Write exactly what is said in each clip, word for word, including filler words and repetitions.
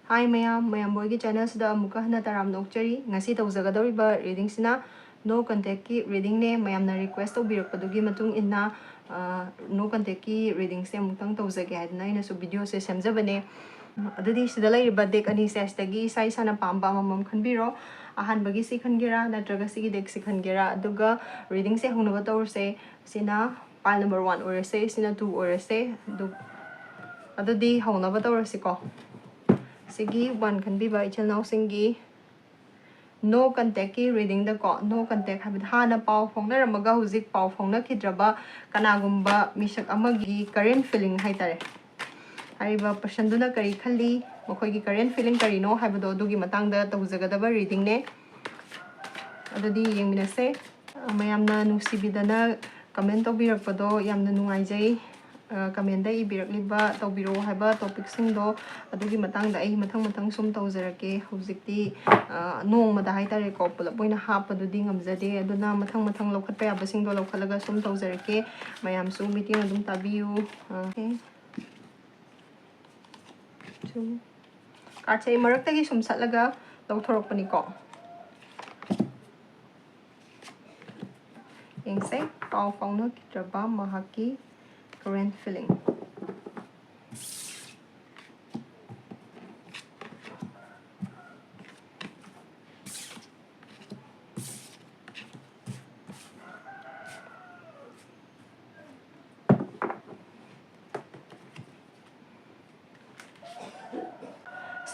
Hi ꯃꯌꯥꯝ, ꯃꯌꯥꯝꯕꯣꯏꯒꯤ ꯆꯦꯅꯦꯜꯁꯤꯗ ꯑꯃꯨꯛꯀ ꯍꯟꯅ ꯇꯔꯥꯝꯅ ꯑꯣꯛꯆꯔꯤ꯫ ꯉꯁꯤ ꯇꯧꯖꯒꯗꯧꯔꯤꯕ ꯔꯤꯗꯤꯡꯁꯤꯅ ꯅꯣ ꯀꯟꯇꯦꯛꯀꯤ ꯔꯤꯗꯤꯡꯅꯦ꯫ ꯃꯌꯥꯝꯅ ꯔꯤꯀ꯭ꯋꯦꯁ ꯇꯧꯕꯤꯔꯛꯄꯗꯨꯒꯤ ꯃꯇꯨꯡ ꯏꯟꯅ, ꯑ, ꯅꯣ ꯀꯟꯇꯦꯛꯀꯤ ꯔꯤꯗꯤꯡꯁꯦ ꯑꯃꯨꯛꯇꯪ ꯇꯧꯖꯒꯦ ꯍꯥꯏꯗꯅ ꯑꯩꯅꯁꯨ ꯚꯤꯗꯤꯑꯣꯁꯦ ꯁꯦꯝꯖꯕꯅꯦ꯫ ꯑꯗꯨꯗꯤ ꯁꯤꯗ ꯂꯩꯔꯤꯕ ꯗꯦꯛ ꯑꯅꯤꯁꯦ ꯑꯁꯤꯗꯒꯤ ꯏꯁꯥ ꯏꯁꯥꯅ ꯄꯥꯝꯕ ꯑꯃꯃꯝ ꯈꯟꯕꯤꯔꯣ꯫ ꯑꯍꯥꯟꯕꯒꯤ ꯁꯤ ꯈꯟꯒꯦꯔꯥ ꯅꯠꯇ꯭ꯔꯒ ꯁꯤꯒꯤ ꯗꯦꯛꯁꯤ ꯈꯟꯒꯦꯔꯥ? ꯑꯗꯨꯒ ꯔꯤꯗꯤꯡꯁꯦ ꯍꯧꯅꯕ ꯇꯧꯔꯁꯦ꯫ ꯁꯤꯅ pile number one ꯑꯣꯏꯔꯁꯦ, ꯁꯤꯅ two ꯑꯣꯏꯔꯁꯦ꯫ ꯑꯗꯨ, ꯑꯗꯨꯗꯤ ꯍꯧꯅꯕ ꯇꯧꯔꯁꯤꯀꯣ꯫ ꯁꯤꯒꯤ one ꯈꯟꯕꯤꯕ ꯏꯆꯤꯜ ꯏꯅꯥꯎꯁꯤꯡꯒꯤ ꯅꯣ ꯀꯟꯇꯦꯛꯀꯤ ꯔꯤꯗꯤꯡꯗꯀꯣ, ꯅꯣ ꯀꯟꯇꯦꯛ ꯍꯥꯏꯕꯗꯤ ꯍꯥꯟꯅ ꯄꯥꯎ ꯐꯥꯎꯅꯔꯝꯃꯒ ꯍꯧꯖꯤꯛ ꯄꯥꯎ ꯐꯥꯎꯅꯈꯤꯗ꯭ꯔꯕ ꯀꯅꯥꯒꯨꯝꯕ ꯃꯤꯁꯛ ꯑꯃꯒꯤ current feeling ꯍꯥꯏꯇꯥꯔꯦ꯫ ꯍꯥꯏꯔꯤꯕ ꯄꯔꯁꯟꯗꯨꯅ ꯀꯔꯤ ꯈꯜꯂꯤ, ꯃꯈꯣꯏꯒꯤ current feeling ꯀꯔꯤꯅꯣ ꯍꯥꯏꯕꯗꯣ ꯑꯗꯨꯒꯤ ꯃꯇꯥꯡꯗ ꯇꯧꯖꯒꯗꯕ ꯔꯤꯗꯤꯡꯅꯦ꯫ ꯑꯗꯨꯗꯤ ꯌꯦꯡꯃꯤꯟꯅꯁꯦ꯫ ꯃꯌꯥꯝꯅ ꯅꯨꯡꯁꯤꯕꯤꯗꯅ ꯀꯃꯦꯟ ꯇꯧꯕꯤꯔꯛꯄꯗꯣ ꯌꯥꯝꯅ ꯅꯨꯡꯉꯥꯏꯖꯩ꯫ ꯑ, ꯀꯃꯦꯟꯗ ꯏꯕꯤꯔꯛꯂꯤꯕ ꯇꯧꯕꯤꯔꯛꯑꯣ ꯍꯥꯏꯕ ꯇꯣꯄꯤꯛꯁꯤꯡꯗꯣ ꯑꯗꯨꯒꯤ ꯃꯇꯥꯡꯗ ꯑꯩ ꯃꯊꯪ ꯃꯊꯪ ꯁꯨꯝ ꯇꯧꯖꯔꯛꯀꯦ꯫ ꯍꯧꯖꯤꯛꯇꯤ, ꯑ, ꯅꯣꯡꯃꯗ ꯍꯥꯏꯇꯥꯔꯦꯀꯣ, ꯄꯨꯂꯞ ꯑꯣꯏꯅ ꯍꯥꯞꯄꯗꯨꯗꯤ ꯉꯝꯖꯗꯦ꯫ ꯑꯗꯨꯅ ꯃꯊꯪ ꯃꯊꯪ ꯂꯧꯈꯠꯄ ꯌꯥꯕꯁꯤꯡꯗꯣ ꯂꯧꯈꯠꯂꯒ ꯁꯨꯝ ꯇꯧꯖꯔꯛꯀꯦ꯫ ꯃꯌꯥꯝꯁꯨ ꯃꯤꯇꯤꯡ ꯑꯗꯨꯝ ꯇꯥꯕꯤꯌꯨ꯫ ꯑ, ꯑꯣꯀꯦ꯫ ꯁꯨꯝ ꯀꯥꯔꯠꯁꯦ ꯑꯩ ꯃꯔꯛꯇꯒꯤ ꯁꯨꯝ ꯁꯠꯂꯒ ꯂꯧꯊꯣꯔꯛꯄꯅꯤꯀꯣ꯫ ꯌꯦꯡꯁꯦ, ꯄꯥꯎ ꯐꯥꯎꯅꯈꯤꯗ꯭ꯔꯕ ꯃꯍꯥꯛꯀꯤ current feeling꯫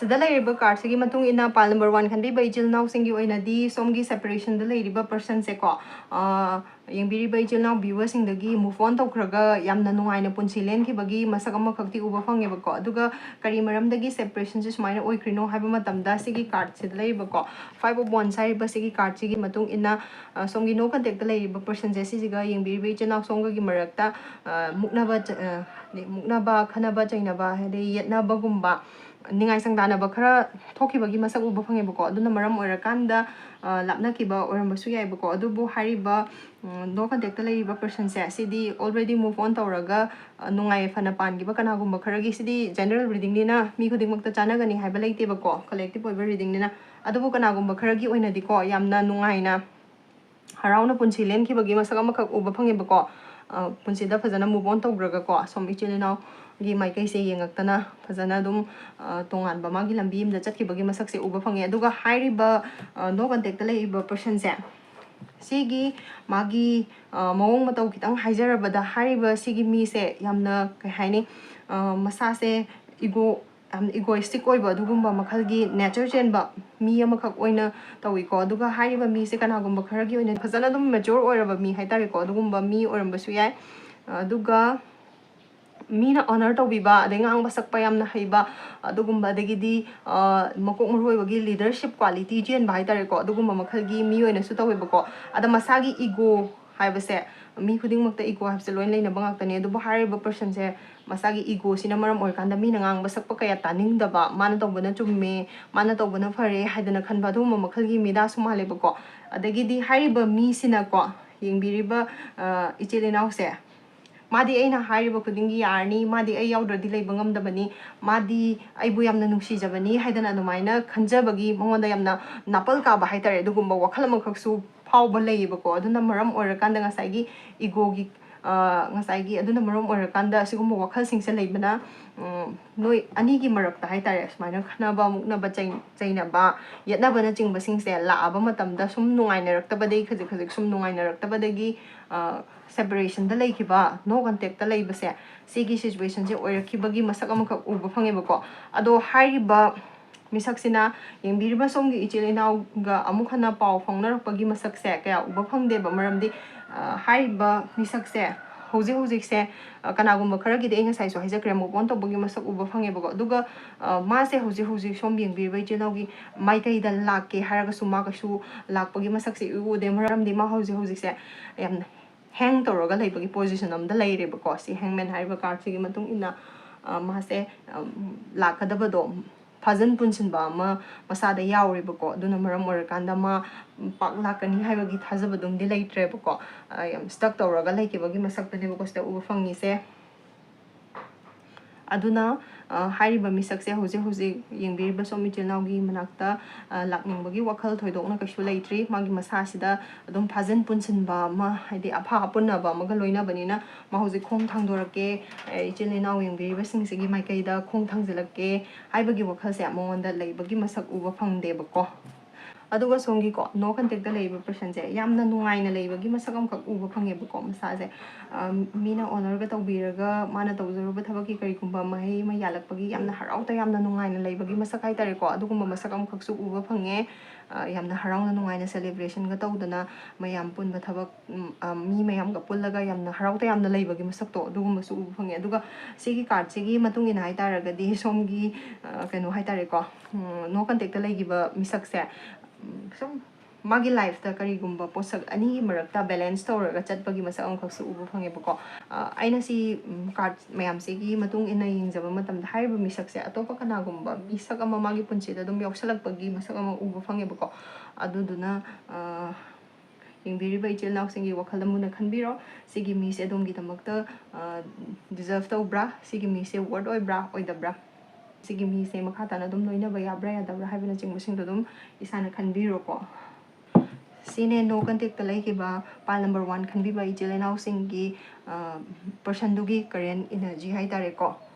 ꯁꯤꯗ ꯂꯩꯔꯤꯕ ꯀꯥꯔꯠꯁꯤꯒꯤ ꯃꯇꯨꯡ ꯏꯟꯅ pile number one ꯈꯟꯕꯤꯕ ꯏꯆꯤꯜ ꯏꯅꯥꯎꯁꯤꯡꯒꯤ ꯑꯣꯏꯅꯗꯤ ꯁꯣꯝꯒꯤ separationꯗ ꯂꯩꯔꯤꯕ personꯁꯦꯀꯣ, ꯑ, ꯌꯦꯡꯕꯤꯔꯤꯕ ꯏꯆꯤꯜ ꯏꯅꯥꯎ viewerꯁꯤꯡꯗꯒꯤ move on ꯇꯧꯈ꯭ꯔꯒ ꯌꯥꯝꯅ ꯅꯨꯡꯉꯥꯏꯅ ꯄꯨꯟꯁꯤ ꯂꯦꯟꯈꯤꯕꯒꯤ ꯃꯁꯛ ꯑꯃꯈꯛꯇꯤ ꯎꯕ ꯐꯪꯉꯦꯕꯀꯣ꯫ ꯑꯗꯨꯒ ꯀꯔꯤ ꯃꯔꯝꯗꯒꯤ separationꯁꯦ ꯁꯨꯃꯥꯏꯅ ꯑꯣꯏꯈ꯭ꯔꯤꯅꯣ ꯍꯥꯏꯕ ꯃꯇꯝꯗ ꯁꯤꯒꯤ ꯀꯥꯔꯠꯁꯤꯗ ꯂꯩꯔꯤꯕꯀꯣ, five of wands ꯍꯥꯏꯔꯤꯕ ꯁꯤꯒꯤ ꯀꯥꯔꯠꯁꯤꯒꯤ ꯃꯇꯨꯡ ꯏꯟꯅ, ꯑ, ꯁꯣꯝꯒꯤ no contactꯇ ꯂꯩꯔꯤꯕ personꯁꯦ ꯁꯤꯁꯤꯒ ꯌꯦꯡꯕꯤꯔꯤꯕ ꯏꯆꯤꯜ ꯏꯅꯥꯎ ꯁꯣꯝꯒꯒꯤ ꯃꯔꯛꯇ, ꯑ, ꯃꯨꯛꯅꯕ ꯆ-, ꯑ, ꯃꯨꯛꯅꯕ, ꯈꯠꯅꯕ ꯆꯩꯅꯕ, ꯍꯥꯏꯗꯤ ꯌꯦꯠꯅꯕꯒꯨꯝꯕ, ꯅꯤꯡꯉꯥꯏ ꯁꯪꯗꯥꯅꯕ ꯈꯔ ꯊꯣꯛꯈꯤꯕꯒꯤ ꯃꯁꯛ ꯎꯕ ꯐꯪꯉꯦꯕꯀꯣ꯫ ꯑꯗꯨꯅ ꯃꯔꯝ ꯑꯣꯏꯔꯀꯥꯟꯗ, ꯂꯥꯞꯅꯈꯤꯕ ꯑꯣꯏꯔꯝꯕꯁꯨ ꯌꯥꯏꯕꯀꯣ꯫ ꯑꯗꯨꯕꯨ ꯍꯥꯏꯔꯤꯕ ꯅꯣ ꯀꯟꯇꯦꯛꯇ ꯂꯩꯔꯤꯕ ꯄꯔꯁꯟꯁꯦ, ꯁꯤꯗꯤ already move on ꯇꯧꯔꯒ ꯅꯨꯡꯉꯥꯏ ꯌꯥꯏꯐꯅ ꯄꯥꯟꯈꯤꯕ ꯀꯅꯥꯒꯨꯝꯕ ꯈꯔꯒꯤ, ꯁꯤꯗꯤ general readingꯅꯤꯅ ꯃꯤ ꯈꯨꯗꯤꯡꯃꯛꯇ ꯆꯥꯟꯅꯒꯅꯤ ꯍꯥꯏꯕ ꯂꯩꯇꯦꯕꯀꯣ, collective ꯑꯣꯏꯕ readingꯅꯤꯅ꯫ ꯑꯗꯨꯕꯨ ꯀꯅꯥꯒꯨꯝꯕ ꯈꯔꯒꯤ ꯑꯣꯏꯅꯗꯤꯀꯣ, ꯌꯥꯝꯅ ꯅꯨꯡꯉꯥꯏꯅ ꯍꯔꯥꯎꯅ ꯄꯨꯟꯁꯤ ꯂꯦꯟꯈꯤꯕꯒꯤ ꯃꯁꯛ ꯑꯃꯈꯛ ꯎꯕ ꯐꯪꯉꯦꯕꯀꯣ꯫ ꯄꯨꯟꯁꯤꯗ ꯐꯖꯅ move on ꯇꯧꯈ꯭ꯔꯒꯀꯣ, ꯁꯣꯝ ꯏꯆꯤꯜ ꯏꯅꯥꯎꯒꯤ ꯃꯥꯏꯀꯩꯁꯦ ꯌꯦꯡꯉꯛꯇꯅ ꯐꯖꯅ ꯑꯗꯨꯝ ꯇꯣꯉꯥꯟꯕ ꯃꯥꯒꯤ ꯂꯝꯕꯤ ꯑꯃꯗ ꯆꯠꯈꯤꯕꯒꯤ ꯃꯁꯛꯁꯦ ꯎꯕ ꯐꯪꯉꯦ꯫ ꯑꯗꯨꯒ ꯍꯥꯏꯔꯤꯕ ꯅꯣ ꯀꯟꯇꯦꯛꯇ ꯂꯩꯔꯤꯕ ꯄꯔꯁꯟꯁꯦ, ꯁꯤꯒꯤ ꯃꯥꯒꯤ ꯃꯑꯣꯡ ꯃꯇꯧ ꯈꯤꯇꯪ ꯍꯥꯏꯖꯔꯕꯗ, ꯍꯥꯏꯔꯤꯕ ꯁꯤꯒꯤ ꯃꯤꯁꯦ ꯌꯥꯝꯅ, ꯀꯩ ꯍꯥꯏꯅꯤ, ꯃꯁꯥꯁꯦ ego, ꯌꯥꯝ egoistic ꯑꯣꯏꯕ ꯑꯗꯨꯒꯨꯝꯕ ꯃꯈꯜꯒꯤ nature ꯆꯦꯟꯕ ꯃꯤ ꯑꯃꯈꯛ ꯑꯣꯏꯅ ꯇꯧꯏꯀꯣ꯫ ꯑꯗꯨꯒ ꯍꯥꯏꯔꯤꯕ ꯃꯤꯁꯦ ꯀꯅꯥꯒꯨꯝꯕ ꯈꯔꯒꯤ ꯑꯣꯏꯅ ꯐꯖꯅ ꯑꯗꯨꯝ mature ꯑꯣꯏꯔꯕ ꯃꯤ ꯍꯥꯏꯇꯥꯔꯦꯀꯣ, ꯑꯗꯨꯒꯨꯝꯕ ꯃꯤ ꯑꯣꯏꯔꯝꯕꯁꯨ ꯌꯥꯏ꯫ ꯑꯗꯨꯒ ꯃꯤꯅ honor ꯇꯧꯕꯤꯕ, ꯑꯗꯩ ꯉꯥꯡꯕ ꯁꯛꯄ ꯌꯥꯝꯅ ꯍꯩꯕ, ꯑꯗꯨꯒꯨꯝꯕ, ꯑꯗꯒꯤꯗꯤ ꯃꯀꯣꯛ ꯃꯔꯨ ꯑꯣꯏꯕꯒꯤ leadership quality ꯆꯦꯟꯕ ꯍꯥꯏꯇꯥꯔꯦꯀꯣ, ꯑꯗꯨꯒꯨꯝꯕ ꯃꯈꯜꯒꯤ ꯃꯤ ꯑꯣꯏꯅꯁꯨ ꯇꯧꯋꯦꯕꯀꯣ꯫ ꯑꯗ ꯃꯁꯥꯒꯤ ego ꯍꯥꯏꯕꯁꯦ, ꯃꯤ ꯈꯨꯗꯤꯡꯃꯛꯇ ego ꯍꯥꯏꯕꯁꯦ ꯂꯣꯏ ꯂꯩꯅꯕ ꯉꯥꯛꯇꯅꯦ꯫ ꯑꯗꯗꯨꯕꯨ ꯍꯥꯏꯔꯤꯕ ꯄꯔꯁꯟꯁꯦ ꯃꯁꯥꯒꯤ egoꯁꯤꯅ ꯃꯔꯝ ꯑꯣꯏꯔꯀꯥꯟꯗ ꯃꯤꯅ ꯉꯥꯡꯕ ꯁꯛꯄ ꯀꯌꯥ ꯇꯥꯅꯤꯡꯗꯕ, ꯃꯥꯅ ꯇꯧꯕꯅ ꯆꯨꯝꯃꯦ, ꯃꯥꯅ ꯇꯧꯕꯅ ꯐꯔꯦ ꯍꯥꯏꯗꯅ ꯈꯟꯕ ꯑꯗꯨꯒꯨꯝꯕ ꯃꯈꯜꯒꯤ ꯃꯤꯗꯥꯁꯨ ꯃꯥꯜꯂꯦꯕꯀꯣ꯫ ꯑꯗꯒꯤꯗꯤ ꯍꯥꯏꯔꯤꯕ ꯃꯤꯁꯤꯅꯀꯣ, ꯌꯦꯡꯕꯤꯔꯤꯕ ꯏꯆꯤꯜ ꯏꯅꯥꯎꯁꯦ, ꯃꯥꯗꯤ ꯑꯩꯅ ꯍꯥꯏꯔꯤꯕ ꯈꯨꯗꯤꯡꯒꯤ ꯌꯥꯔꯅꯤ, ꯃꯥꯗꯤ ꯑꯩ ꯌꯥꯎꯗ꯭ꯔꯗꯤ ꯂꯩꯕ ꯉꯝꯗꯕꯅꯤ, ꯃꯥꯗꯤ ꯑꯩꯕꯨ ꯌꯥꯝꯅ ꯅꯨꯡꯁꯤꯖꯕꯅꯤ ꯍꯥꯏꯗꯅ ꯑꯗꯨꯃꯥꯏꯅ ꯈꯟꯖꯕꯒꯤ, ꯃꯉꯣꯟꯗ ꯌꯥꯝꯅ ꯅꯥꯄꯜ ꯀꯥꯕ ꯍꯥꯏꯇꯥꯔꯦ, ꯑꯗꯨꯒꯨꯝꯕ ꯋꯥꯈꯜ ꯑꯃꯈꯛꯁꯨ ꯐꯥꯎꯕ ꯂꯩꯌꯦꯕꯀꯣ꯫ ꯑꯗꯨꯅ ꯃꯔꯝ ꯑꯣꯏꯔꯀꯥꯟꯗ ꯉꯁꯥꯏꯒꯤ egoꯒꯤ, ꯉꯁꯥꯏꯒꯤ, ꯑꯗꯨꯅ ꯃꯔꯝ ꯑꯣꯏꯔꯀꯥꯟꯗ ꯑꯁꯤꯒꯨꯝꯕ ꯋꯥꯈꯜꯁꯤꯡꯁꯦ ꯂꯩꯕꯅ ꯅꯣꯏ ꯑꯅꯤꯒꯤ ꯃꯔꯛꯇ ꯍꯥꯏꯇꯥꯔꯦ, ꯁꯨꯃꯥꯏꯅ ꯈꯠꯅꯕ, ꯃꯨꯛꯅꯕ, ꯆꯩ-, ꯆꯩꯅꯕ, ꯌꯦꯠꯅꯕꯅꯆꯤꯡꯕꯁꯤꯡꯁꯦ ꯂꯥꯛꯑꯕ ꯃꯇꯝꯗ ꯁꯨꯝ ꯅꯨꯡꯉꯥꯏꯅꯔꯛꯇꯕꯗꯒꯤ, ꯈꯖꯤꯛ ꯈꯖꯤꯛ ꯁꯨꯝ ꯅꯨꯡꯉꯥꯏꯅꯔꯛꯇꯕꯗꯒꯤ, separation ꯗ ꯂꯩꯈꯤꯕ, ꯅꯣ ꯀꯟꯇꯦꯛꯇ ꯂꯩꯕꯁꯦ, ꯁꯤꯒꯤ situation ꯁꯦ ꯑꯣꯏꯔꯛꯈꯤꯕꯒꯤ ꯃꯁꯛ ꯑꯃꯈꯛ ꯎꯕ ꯐꯪꯉꯦꯕꯀꯣ꯫ ꯑꯗꯣ ꯍꯥꯏꯔꯤꯕ ꯃꯤꯁꯛꯁꯤꯅ ꯌꯦꯡꯕꯤꯔꯤꯕ ꯁꯣꯝꯒꯤ ꯏꯆꯤꯜ ꯏꯅꯥꯎꯒ ꯑꯃꯨꯛ ꯍꯟꯅ ꯄꯥꯎ ꯐꯥꯎꯅꯔꯛꯄꯒꯤ ꯃꯁꯛꯁꯦ ꯀꯌꯥ ꯎꯕ ꯐꯪꯗꯦꯕ꯫ ꯃꯔꯝꯗꯤ, ꯑ, ꯍꯥꯏꯔꯤꯕ ꯃꯤꯁꯛꯁꯦ ꯍꯧꯖꯤꯛ ꯍꯧꯖꯤꯛꯁꯦ, ꯑ, ꯀꯅꯥꯒꯨꯝꯕ ꯈꯔꯒꯤꯗꯤ ꯑꯩ ꯉꯁꯥꯏꯁꯨ ꯍꯥꯏꯖꯈ꯭ꯔꯦ, move on ꯇꯧꯕꯒꯤ ꯃꯁꯛ ꯎꯕ ꯐꯪꯉꯦꯕꯀꯣ꯫ ꯑꯗꯨꯒ, ꯑ, ꯃꯥꯁꯦ ꯍꯧꯖꯤꯛ ꯍꯧꯖꯤꯛ ꯁꯣꯝ ꯌꯦꯡꯕꯤꯔꯤꯕ ꯏꯆꯤꯜ ꯏꯅꯥꯎꯒꯤ ꯃꯥꯏꯀꯩꯗ ꯂꯥꯛꯀꯦ ꯍꯥꯏꯔꯒꯁꯨ ꯃꯥ ꯀꯩꯁꯨ ꯂꯥꯛꯄꯒꯤ ꯃꯁꯛꯁꯦ ꯏꯎ ꯎꯗꯦ꯫ ꯃꯔꯝꯗꯤ ꯃꯥ ꯍꯧꯖꯤꯛ ꯍꯧꯖꯤꯛꯁꯦ ꯌꯥꯝ hang ꯇꯧꯔꯒ ꯂꯩꯕꯒꯤ position ꯑꯝꯗ ꯂꯩꯔꯦꯕꯀꯣ꯫ ꯁꯤ Hangman ꯍꯥꯏꯔꯤꯕ card ꯁꯤꯒꯤ ꯃꯇꯨꯡ ꯏꯟꯅ, ꯑ, ꯃꯥꯁꯦ, ꯑꯝ, ꯂꯥꯛꯀꯗꯕꯗꯣ ꯐꯥꯖꯤꯟ ꯄꯨꯟꯁꯤꯟꯕ ꯑꯃ ꯃꯁꯥꯗ ꯌꯥꯎꯔꯦꯕꯀꯣ꯫ ꯑꯗꯨꯅ ꯃꯔꯝ ꯑꯣꯏꯔꯀꯥꯟꯗ ꯃꯥ ꯄꯥꯛ ꯂꯥꯛꯀꯅꯤ ꯍꯥꯏꯕꯒꯤ ꯊꯥꯖꯕꯗꯨꯝꯗꯤ ꯂꯩꯇ꯭ꯔꯦꯕꯀꯣ꯫ ꯑ, ꯌꯥꯝ stuck ꯇꯧꯔꯒ ꯂꯩꯈꯤꯕꯒꯤ ꯃꯁꯛꯇꯨꯅꯦꯕꯀꯣ ꯁꯤꯗ ꯎꯕ ꯐꯪꯉꯤꯁꯦ꯫ ꯑꯗꯨꯅ, ꯑ, ꯍꯥꯏꯔꯤꯕ ꯃꯤꯁꯛꯁꯦ ꯍꯧꯖꯤꯛ ꯍꯧꯖꯤꯛ ꯌꯦꯡꯕꯤꯔꯤꯕ ꯁꯣꯝ ꯏꯆꯤꯜ ꯏꯅꯥꯎꯒꯤ ꯃꯅꯥꯛꯇ, ꯑ, ꯂꯥꯛꯅꯤꯡꯕꯒꯤ ꯋꯥꯈꯜ ꯊꯣꯏꯗꯣꯛꯅ ꯀꯩꯁꯨ ꯂꯩꯇ꯭ꯔꯤ꯫ ꯃꯥꯒꯤ ꯃꯁꯥꯁꯤꯗ ꯑꯗꯨꯝ ꯐꯥꯖꯤꯟ ꯄꯨꯟꯁꯤꯟꯕ ꯑꯃ, ꯍꯥꯏꯗꯤ ꯑꯐ ꯑꯄꯨꯟꯅꯕ ꯑꯃꯒ ꯂꯣꯏꯅꯕꯅꯤꯅ, ꯃꯥ ꯍꯧꯖꯤꯛ ꯈꯣꯡ ꯊꯥꯡꯗꯣꯔꯛꯀꯦ, ꯑ, ꯏꯆꯤꯜ ꯏꯅꯥꯎ ꯌꯦꯡꯕꯤꯔꯤꯕꯁꯤꯡꯁꯤꯒꯤ ꯃꯥꯏꯀꯩꯗ ꯈꯣꯡ ꯊꯥꯡꯖꯤꯜꯂꯛꯀꯦ ꯍꯥꯏꯕꯒꯤ ꯋꯥꯈꯜꯁꯦ ꯃꯉꯣꯟꯗ ꯂꯩꯕꯒꯤ ꯃꯁꯛ ꯎꯕ ꯐꯪꯗꯦꯕꯀꯣ꯫ ꯑꯗꯨꯒ ꯁꯣꯝꯒꯤꯀꯣ, no contact ꯇ ꯂꯩꯔꯤꯕ person ꯁꯦ ꯌꯥꯝꯅ ꯅꯨꯡꯉꯥꯏꯅ ꯂꯩꯕꯒꯤ ꯃꯁꯛ ꯑꯃꯈꯛ ꯎꯕ ꯐꯪꯉꯦꯕꯀꯣ ꯃꯁꯥꯁꯦ꯫ ꯑ, ꯃꯤꯅ honour ꯒ ꯇꯧꯕꯤꯔꯒ ꯃꯥꯅ ꯇꯧꯖꯔꯨꯕ ꯊꯕꯛꯀꯤ ꯀꯔꯤꯒꯨꯝꯕ ꯃꯍꯩ ꯑꯃ ꯌꯥꯜꯂꯛꯄꯒꯤ ꯌꯥꯝꯅ ꯍꯔꯥꯎ ꯇꯌꯥꯝꯅ ꯅꯨꯡꯉꯥꯏꯅ ꯂꯩꯕꯒꯤ ꯃꯁꯛ ꯍꯥꯏꯇꯥꯔꯦꯀꯣ, ꯑꯗꯨꯒꯨꯝꯕ ꯃꯁꯛ ꯑꯃꯈꯛꯁꯨ ꯎꯕ ꯐꯪꯉꯦ꯫ ꯑ, ꯌꯥꯝꯅ ꯍꯔꯥꯎꯅ ꯅꯨꯡꯉꯥꯏꯅ celebration ꯒ ꯇꯧꯗꯅ ꯃꯌꯥꯝ ꯄꯨꯟꯕ ꯊꯕꯛ, ꯎꯝ, ꯑ, ꯃꯤ ꯃꯌꯥꯝꯒ ꯄꯨꯜꯂꯒ ꯌꯥꯝꯅ ꯍꯔꯥꯎ ꯇꯌꯥꯝꯅ ꯂꯩꯕꯒꯤ ꯃꯁꯛꯇꯣ ꯑꯗꯨꯒꯨꯝꯕꯁꯨ ꯎꯕ ꯐꯪꯉꯦ꯫ ꯑꯗꯨꯒ ꯁꯤꯒꯤ card ꯁꯤꯒꯤ ꯃꯇꯨꯡ ꯏꯟꯅ ꯍꯥꯏꯇꯥꯔꯒꯗꯤ ꯁꯣꯝꯒꯤ, ꯑ, ꯀꯩꯅꯣ ꯍꯥꯏꯇꯥꯔꯦꯀꯣ, ꯎꯝ, no contact ꯇ ꯂꯩꯈꯤꯕ ꯃꯤꯁꯛꯁꯦ, ꯎꯝ, ꯁꯨꯝ ꯃꯥꯒꯤ life ꯇ ꯀꯔꯤꯒꯨꯝꯕ ꯄꯣꯠꯁꯛ ꯑꯅꯤꯒꯤ ꯃꯔꯛꯇ balance ꯇꯧꯔꯒ ꯆꯠꯄꯒꯤ ꯃꯁꯛ ꯑꯃꯈꯛꯁꯨ ꯎꯕ ꯐꯪꯉꯦꯕꯀꯣ꯫ ꯑ, ꯑꯩꯅ ꯁꯤ, ꯎꯝ, card ꯃꯌꯥꯝꯁꯤꯒꯤ ꯃꯇꯨꯡ ꯏꯟꯅ ꯌꯦꯡꯖꯕ ꯃꯇꯝꯗ ꯍꯥꯏꯔꯤꯕ ꯃꯤꯁꯛꯁꯦ ꯑꯇꯣꯞꯄ ꯀꯅꯥꯒꯨꯝꯕ ꯃꯤꯁꯛ ꯑꯃ ꯃꯥꯒꯤ ꯄꯨꯟꯁꯤꯗ ꯑꯗꯨꯝ ꯌꯥꯎꯁꯜꯂꯛꯄꯒꯤ ꯃꯁꯛ ꯑꯃ ꯎꯕ ꯐꯪꯉꯦꯕꯀꯣ꯫ ꯑꯗꯨꯗꯨꯅ, ꯑ, ꯌꯦꯡꯕꯤꯔꯤꯕ ꯏꯆꯤꯜ ꯏꯅꯥꯎꯁꯤꯡꯒꯤ ꯋꯥꯈꯜꯗ ꯃꯨꯟꯅ ꯈꯟꯕꯤꯔꯣ꯫ ꯁꯤꯒꯤ ꯃꯤꯁꯦ ꯑꯗꯣꯝꯒꯤꯗꯃꯛꯇ, ꯑ, deserve ꯇꯧꯕ꯭ꯔꯥ? ꯁꯤꯒꯤ ꯃꯤꯁꯦ worth ꯑꯣꯏꯕ꯭ꯔꯥ? ꯑꯣꯏꯗꯕ꯭ꯔꯥ? ꯁꯤꯒꯤ ꯃꯤꯁꯦ ꯃꯈꯥ ꯇꯥꯅ ꯑꯗꯨꯝ ꯂꯣꯏꯅꯕ ꯌꯥꯕ꯭ꯔꯥ ꯌꯥꯗꯕ꯭ꯔꯥ ꯍꯥꯏꯕꯅꯆꯤꯡꯕꯁꯤꯡꯗꯣ ꯑꯗꯨꯝ ꯏꯁꯥꯅ ꯈꯟꯕꯤꯔꯣꯀꯣ꯫ ꯁꯤꯅꯦ no contact ꯇ ꯂꯩꯈꯤꯕ pile number one ꯈꯟꯕꯤꯕ ꯏꯆꯤꯜ ꯏꯅꯥꯎꯁꯤꯡꯒꯤ, ꯑ, person ꯗꯨꯒꯤ current energy ꯍꯥꯏꯇꯥꯔꯦꯀꯣ꯫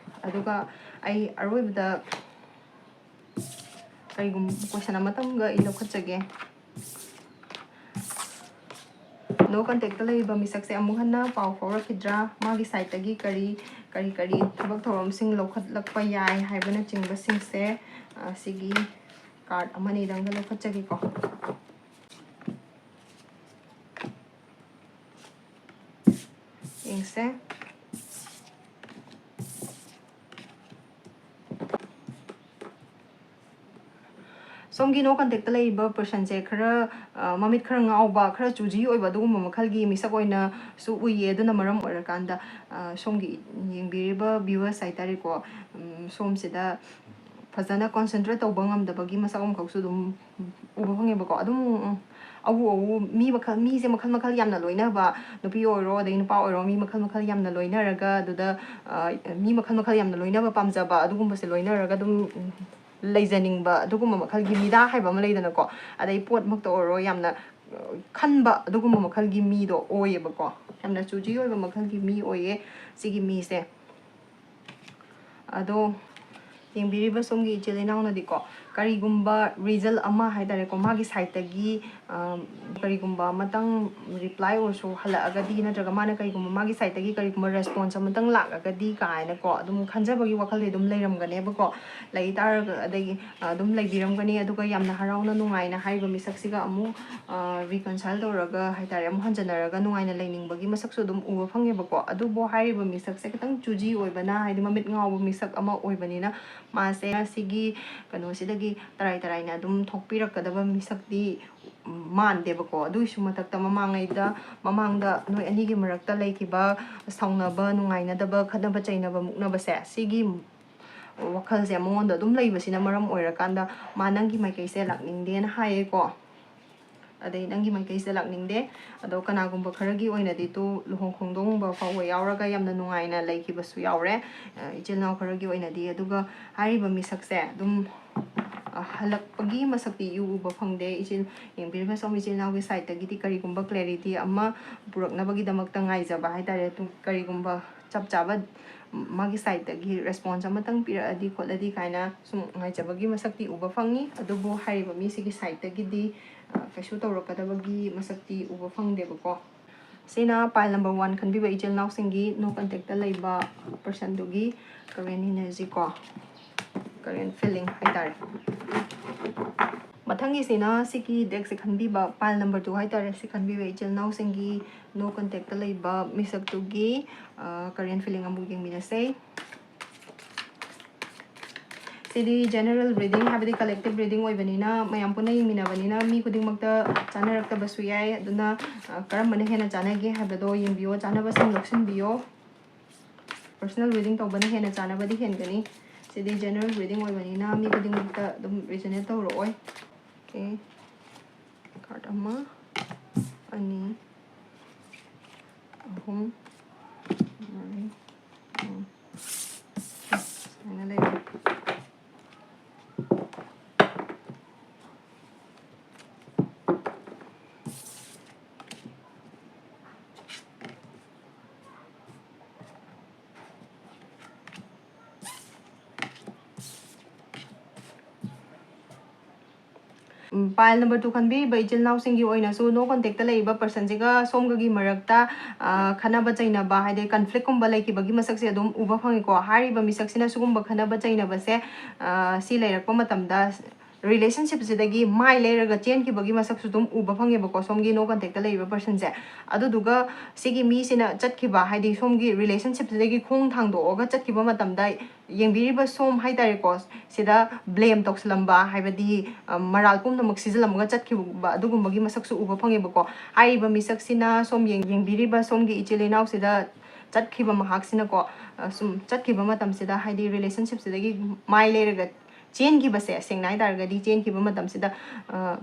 ꯑꯗꯨꯒ ꯑꯩ ꯑꯔꯣꯏꯕꯗ ꯀꯔꯤꯒꯨꯝꯕ question ꯑꯃꯇꯪꯒ ꯑꯩ ꯂꯧꯈꯠꯆꯒꯦ꯫ No contact ꯇ ꯂꯩꯔꯤꯕ ꯃꯤꯁꯛꯁꯦ ꯑꯃꯨꯛ ꯍꯟꯅ ꯄꯥꯎ ꯐꯥꯎꯔꯛꯈꯤꯗ꯭ꯔꯥ? ꯃꯥꯒꯤ side ꯇꯒꯤ ꯀꯔꯤ, ꯀꯔꯤ, ꯀꯔꯤ ꯊꯕꯛ ꯊꯧꯔꯝꯁꯤꯡ ꯂꯧꯈꯠꯂꯛꯄ ꯌꯥꯏ ꯍꯥꯏꯕꯅꯆꯤꯡꯕꯁꯤꯡꯁꯦ, ꯑ, ꯁꯤꯒꯤ card ꯑꯃꯅꯤꯗꯪꯒ ꯂꯧꯈꯠꯆꯒꯦꯀꯣ꯫ ꯌꯦꯡꯁꯦ꯫ ꯁꯣꯝꯒꯤ no contact ꯇ ꯂꯩꯔꯤꯕ person ꯁꯦ ꯈꯔ, ꯑ, ꯃꯃꯤꯠ ꯈꯔ ꯉꯥꯎꯕ, ꯈꯔ choosy ꯑꯣꯏꯕ ꯑꯗꯨꯒꯨꯝꯕ ꯃꯈꯜꯒꯤ ꯃꯤꯁꯛ ꯑꯣꯏꯅꯁꯨ ꯎꯏꯌꯦ꯫ ꯑꯗꯨꯅ ꯃꯔꯝ ꯑꯣꯏꯔꯀꯥꯟꯗ, ꯑ, ꯁꯣꯝꯒꯤ ꯌꯦꯡꯕꯤꯔꯤꯕ viewers ꯍꯥꯏꯇꯥꯔꯦꯀꯣ, ꯎꯝ, ꯁꯣꯝꯁꯤꯗ ꯐꯖꯅ concentrate ꯇꯧꯕ ꯉꯝꯗꯕꯒꯤ ꯃꯁꯛ ꯑꯃꯈꯛꯁꯨ ꯑꯗꯨꯝ ꯎꯕ ꯐꯪꯉꯦꯕꯀꯣ꯫ ꯑꯗꯨꯝ, ꯎꯝ, ꯑꯎ ꯑꯎ ꯃꯤ ꯃꯈꯜ, ꯃꯤꯁꯦ ꯃꯈꯜ ꯃꯈꯜ ꯌꯥꯝꯅ ꯂꯣꯏꯅꯕ, ꯅꯨꯄꯤ ꯑꯣꯏꯔꯣ ꯑꯗꯩ ꯅꯨꯄꯥ ꯑꯣꯏꯔꯣ, ꯃꯤ ꯃꯈꯜ ꯃꯈꯜ ꯌꯥꯝꯅ ꯂꯣꯏꯅꯔꯒ ꯑꯗꯨꯗ, ꯑ, ꯃꯤ ꯃꯈꯜ ꯃꯈꯜ ꯌꯥꯝꯅ ꯂꯣꯏꯅꯕ ꯄꯥꯝꯖꯕ ꯑꯗꯨꯒꯨꯝꯕꯁꯦ ꯂꯣꯏꯅꯔꯒ ꯑꯗꯨꯝ, ꯎꯝ, ꯂꯩꯖꯅꯤꯡꯕ ꯑꯗꯨꯒꯨꯝꯕ ꯃꯈꯜꯒꯤ ꯃꯤꯗꯥ ꯍꯥꯏꯕ ꯑꯃ ꯂꯩꯗꯅꯀꯣ꯫ ꯑꯗꯩ ꯄꯣꯠꯃꯛꯇ ꯑꯣꯏꯔꯣ ꯌꯥꯝꯅ, ꯑ, ꯈꯟꯕ ꯑꯗꯨꯒꯨꯝꯕ ꯃꯈꯜꯒꯤ ꯃꯤꯗꯣ ꯑꯣꯏꯌꯦꯕꯀꯣ꯫ ꯌꯥꯝꯅ choosy ꯑꯣꯏꯕ ꯃꯈꯜꯒꯤ ꯃꯤ ꯑꯣꯏꯌꯦ ꯁꯤꯒꯤ ꯃꯤꯁꯦ꯫ ꯑꯗꯣ ꯌꯦꯡꯕꯤꯔꯤꯕ ꯁꯣꯝꯒꯤ ꯏꯆꯤꯜ ꯏꯅꯥꯎꯅꯗꯤꯀꯣ, ꯀꯔꯤꯒꯨꯝꯕ result ꯑꯃ ꯍꯥꯏ ꯇꯥꯔꯦꯀꯣ, ꯃꯥꯒꯤ sideꯇꯒꯤ, ꯑ, ꯀꯔꯤꯒꯨꯝꯕ ꯑꯃꯇꯪ reply ꯑꯣꯏꯔꯁꯨ ꯍꯜꯂꯛꯑꯒꯗꯤ, ꯅꯠꯇ꯭ꯔꯒ ꯃꯥꯅ ꯀꯔꯤꯒꯨꯝꯕ ꯃꯥꯒꯤ sideꯇꯒꯤ ꯀꯔꯤꯒꯨꯝꯕ response ꯑꯃꯇꯪ ꯂꯥꯛꯑꯒꯗꯤ ꯀꯥꯏꯅꯀꯣ ꯑꯗꯨꯝ ꯈꯟꯖꯕꯒꯤ ꯋꯥꯈꯜꯗꯤ ꯑꯗꯨꯝ ꯂꯩꯔꯝꯒꯅꯦꯕꯀꯣ꯫ ꯂꯩ ꯇꯥꯔꯒ, ꯑꯗꯒꯤ, ꯑ, ꯑꯗꯨꯝ ꯂꯩꯕꯤꯔꯝꯒꯅꯤ꯫ ꯑꯗꯨꯒ ꯌꯥꯝꯅ ꯍꯔꯥꯎꯅ ꯅꯨꯡꯉꯥꯏꯅ ꯍꯥꯏꯔꯤꯕ ꯃꯤꯁꯛꯁꯤꯒ ꯑꯃꯨꯛ, ꯑ, reconcile ꯇꯧꯔꯒ ꯍꯥꯏ ꯇꯥꯔꯦ, ꯑꯃꯨꯛ ꯍꯟꯖꯟꯅꯔꯒ ꯅꯨꯡꯉꯥꯏꯅ ꯂꯩꯅꯤꯡꯕꯒꯤ ꯃꯁꯛꯁꯨ ꯑꯗꯨꯝ ꯎꯕ ꯐꯪꯉꯦꯕꯀꯣ꯫ ꯑꯗꯨꯕꯨ ꯍꯥꯏꯔꯤꯕ ꯃꯤꯁꯛꯁꯦ ꯈꯤꯇꯪ choosy ꯑꯣꯏꯕꯅ, ꯍꯥꯏꯗꯤ ꯃꯃꯤꯠ ꯉꯥꯎꯕ ꯃꯤꯁꯛ ꯑꯃ ꯑꯣꯏꯕꯅꯤꯅ, ꯃꯥꯁꯦ ꯁꯤꯒꯤ ꯀꯩꯅꯣꯁꯤꯗꯒꯤ ꯇꯔꯥꯏ ꯇꯔꯥꯏꯅ ꯑꯗꯨꯝ ꯊꯣꯛꯄꯤꯔꯛꯀꯗꯕ ꯃꯤꯁꯛꯇꯤ ꯃꯥꯟꯗꯦꯕꯀꯣ꯫ ꯑꯗꯨꯒꯤꯁꯨ ꯃꯊꯛꯇ ꯃꯃꯥꯡꯉꯩꯗ, ꯃꯃꯥꯡꯗ ꯅꯣꯏ ꯑꯅꯤꯒꯤ ꯃꯔꯛꯇ ꯂꯩꯈꯤꯕ ꯁꯥꯎꯅꯕ, ꯅꯨꯡꯉꯥꯏꯅꯗꯕ, ꯈꯠꯅꯕ ꯆꯩꯅꯕ, ꯃꯨꯛꯅꯕꯁꯦ, ꯁꯤꯒꯤ ꯋꯥꯈꯜꯁꯦ ꯃꯉꯣꯟꯗ ꯑꯗꯨꯝ ꯂꯩꯕꯁꯤꯅ ꯃꯔꯝ ꯑꯣꯏꯔꯀꯥꯟꯗ ꯃꯥ ꯅꯪꯒꯤ ꯃꯥꯏꯀꯩꯁꯦ ꯂꯥꯛꯅꯤꯡꯗꯦꯅ ꯍꯥꯏꯌꯦꯀꯣ꯫ ꯑꯗꯩ ꯅꯪꯒꯤ ꯃꯥꯏꯀꯩꯁꯦ ꯂꯥꯛꯅꯤꯡꯗꯦ꯫ ꯑꯗꯣ ꯀꯅꯥꯒꯨꯝꯕ ꯈꯔꯒꯤ ꯑꯣꯏꯅꯗꯤ ꯇꯨ ꯂꯨꯍꯣꯡ ꯈꯣꯡꯗꯣꯡꯕ ꯐꯥꯎꯕ ꯌꯥꯎꯔꯒ ꯌꯥꯝꯅ ꯅꯨꯡꯉꯥꯏꯅ ꯂꯩꯈꯤꯕꯁꯨ ꯌꯥꯎꯔꯦ, ꯑ, ꯏꯆꯤꯜ ꯏꯅꯥꯎ ꯈꯔꯒꯤ ꯑꯣꯏꯅꯗꯤ꯫ ꯑꯗꯨꯒ ꯍꯥꯏꯔꯤꯕ ꯃꯤꯁꯛꯁꯦ ꯑꯗꯨꯝ, ꯑ, ꯍꯜꯂꯛꯄꯒꯤ ꯃꯁꯛꯇꯤ ꯏꯎ ꯎꯕ ꯐꯪꯗꯦ꯫ ꯏꯆꯤꯜ, ꯌꯦꯡꯕꯤꯔꯤꯕ ꯁꯣꯝ ꯏꯆꯤꯜ ꯏꯅꯥꯎꯒꯤ sideꯇꯒꯤꯗꯤ ꯀꯔꯤꯒꯨꯝꯕ clarity ꯑꯃ ꯄꯨꯔꯛꯅꯕꯒꯤꯗꯃꯛꯇ ꯉꯥꯏꯖꯕ ꯍꯥꯏ ꯇꯥꯔꯦ꯫ ꯑꯗꯨꯝ ꯀꯔꯤꯒꯨꯝꯕ ꯆꯞ ꯆꯥꯕ ꯃꯥꯒꯤ sideꯇꯒꯤ response ꯑꯃꯇꯪ ꯄꯤꯔꯛꯑꯗꯤ ꯈꯣꯠꯂꯗꯤ ꯀꯥꯏꯅ ꯁꯨꯝ ꯉꯥꯏꯖꯕꯒꯤ ꯃꯁꯛꯇꯤ ꯎꯕ ꯐꯪꯉꯤ꯫ ꯑꯗꯨꯕꯨ ꯍꯥꯏꯔꯤꯕ ꯃꯤꯁꯤꯒꯤ sideꯇꯒꯤꯗꯤ, ꯑ, ꯀꯩꯁꯨ ꯇꯧꯔꯛꯀꯗꯕꯒꯤ ꯃꯁꯛꯇꯤ ꯎꯕ ꯐꯪꯗꯦꯕꯀꯣ꯫ ꯁꯤꯅ pile number one ꯈꯟꯕꯤꯕ ꯏꯆꯤꯜ ꯏꯅꯥꯎꯁꯤꯡꯒꯤ no contactꯇ ꯂꯩꯕ personꯗꯨꯒꯤ current energy ꯀꯣ, current feeling ꯍꯥꯏ ꯇꯥꯔꯦ꯫ ꯃꯊꯪꯒꯤꯁꯤꯅ ꯁꯤꯒꯤ deckꯁꯦ ꯈꯟꯕꯤꯕ, pile number two ꯍꯥꯏ ꯇꯥꯔꯦ, ꯁꯤ ꯈꯟꯕꯤꯕ ꯏꯆꯤꯜ ꯏꯅꯥꯎꯁꯤꯡꯒꯤ no contactꯇ ꯂꯩꯕ ꯃꯤꯁꯛꯇꯨꯒꯤ, ꯑ, current feeling ꯑꯃꯨꯛ ꯌꯦꯡꯃꯤꯟꯅꯁꯦ꯫ ꯁꯤꯗꯤ general reading, ꯍꯥꯏꯕꯗꯤ collective reading ꯑꯣꯏꯕꯅꯤꯅ, ꯃꯌꯥꯝ ꯄꯨꯟꯅ ꯌꯦꯡꯃꯤꯟꯅꯕꯅꯤꯅ ꯃꯤ ꯈꯨꯗꯤꯡꯃꯛꯇ ꯆꯥꯅꯔꯛꯇꯕꯁꯨ ꯌꯥꯏ꯫ ꯑꯗꯨꯅ, ꯑ, ꯀꯔꯝꯕꯅ ꯍꯦꯟꯅ ꯆꯥꯅꯒꯦ ꯍꯥꯏꯕꯗꯣ ꯌꯦꯡꯕꯤꯌꯣ, ꯆꯥꯅꯕꯁꯤꯡ ꯂꯧꯁꯤꯟꯕꯤꯌꯣ꯫ Personal reading ꯇꯧꯕꯅ ꯍꯦꯟꯅ ꯆꯥꯅꯕꯗꯤ ꯍꯦꯟꯒꯅꯤ꯫ ꯁꯤꯗꯤ general reading ꯑꯣꯏꯕꯅꯤꯅ ꯃꯤ ꯈꯨꯗꯤꯡꯃꯛꯇ ꯑꯗꯨꯝ resonate ꯇꯧꯔꯛꯑꯣꯏ꯫ Okay, card ꯑꯃ, ꯑꯅꯤ, ꯑꯍꯨꯝ, ꯃꯔꯤ, ꯃꯉꯥ, ꯁꯨꯃꯥꯏꯅ ꯂꯩꯔꯦ꯫ Pile number two ꯈꯟꯕꯤꯔꯤꯕ ꯏꯆꯤꯜ ꯏꯅꯥꯎꯁꯤꯡꯒꯤ ꯑꯣꯏꯅꯁꯨ no contact ꯇ ꯂꯩꯔꯤꯕ person ꯁꯤꯒ ꯁꯣꯝꯒꯒꯤ ꯃꯔꯛꯇ, ꯑ, ꯈꯠꯅꯕ ꯆꯩꯅꯕ, ꯍꯥꯏꯗꯤ conflict ꯀꯨꯝꯕ ꯂꯩꯈꯤꯕꯒꯤ ꯃꯁꯛꯁꯦ ꯑꯗꯨꯝ ꯎꯕ ꯐꯪꯉꯤꯀꯣ꯫ ꯍꯥꯏꯔꯤꯕ ꯃꯤꯁꯛꯁꯤꯅ ꯁꯤꯒꯨꯝꯕ ꯈꯠꯅꯕ ꯆꯩꯅꯕꯁꯦ, ꯑ, ꯁꯤ ꯂꯩꯔꯛꯄ ꯃꯇꯝꯗ relationship ꯁꯤꯗꯒꯤ ꯃꯥꯏ ꯂꯩꯔꯒ ꯆꯦꯟꯈꯤꯕꯒꯤ ꯃꯁꯛꯁꯨ ꯑꯗꯨꯝ ꯎꯕ ꯐꯪꯉꯦꯕꯀꯣ, ꯁꯣꯝꯒꯤ no contact ꯇ ꯂꯩꯔꯤꯕ person ꯁꯦ꯫ ꯑꯗꯨꯗꯨꯒ ꯁꯤꯒꯤ ꯃꯤꯁꯤꯅ ꯆꯠꯈꯤꯕ, ꯍꯥꯏꯗꯤ ꯁꯣꯝꯒꯤ relationship ꯁꯤꯗꯒꯤ ꯈꯣꯡ ꯊꯥꯡꯗꯣꯛꯑꯒ ꯆꯠꯈꯤꯕ ꯃꯇꯝꯗ ꯌꯦꯡꯕꯤꯔꯤꯕ ꯁꯣꯝ ꯍꯥꯏꯇꯥꯔꯦꯀꯣ, ꯁꯤꯗ blame ꯇꯧꯁꯜꯂꯝꯕ, ꯍꯥꯏꯕꯗꯤ, ꯑ, ꯃꯔꯥꯜ ꯄꯨꯝꯅꯃꯛ ꯁꯤꯖꯤꯜꯂꯝꯃꯒ ꯆꯠꯈꯤꯕ ꯑꯗꯨꯒꯨꯝꯕꯒꯤ ꯃꯁꯛꯁꯨ ꯎꯕ ꯐꯪꯉꯦꯕꯀꯣ꯫ ꯍꯥꯏꯔꯤꯕ ꯃꯤꯁꯛꯁꯤꯅ ꯁꯣꯝ ꯌꯦꯡ-, ꯌꯦꯡꯕꯤꯔꯤꯕ ꯁꯣꯝꯒꯤ ꯏꯆꯤꯜ ꯏꯅꯥꯎꯁꯤꯗ ꯆꯠꯈꯤꯕ ꯃꯍꯥꯛꯁꯤꯅꯀꯣ, ꯑ, ꯁꯨꯝ ꯆꯠꯈꯤꯕ ꯃꯇꯝꯁꯤꯗ, ꯍꯥꯏꯗꯤ relationship ꯁꯤꯗꯒꯤ ꯃꯥꯏ ꯂꯩꯔꯒ ꯆꯦꯟꯈꯤꯕꯁꯦ, ꯁꯦꯡꯅ ꯍꯥꯏ ꯇꯥꯔꯒꯗꯤ ꯆꯦꯟꯈꯤꯕ ꯃꯇꯝꯁꯤꯗ, ꯑ,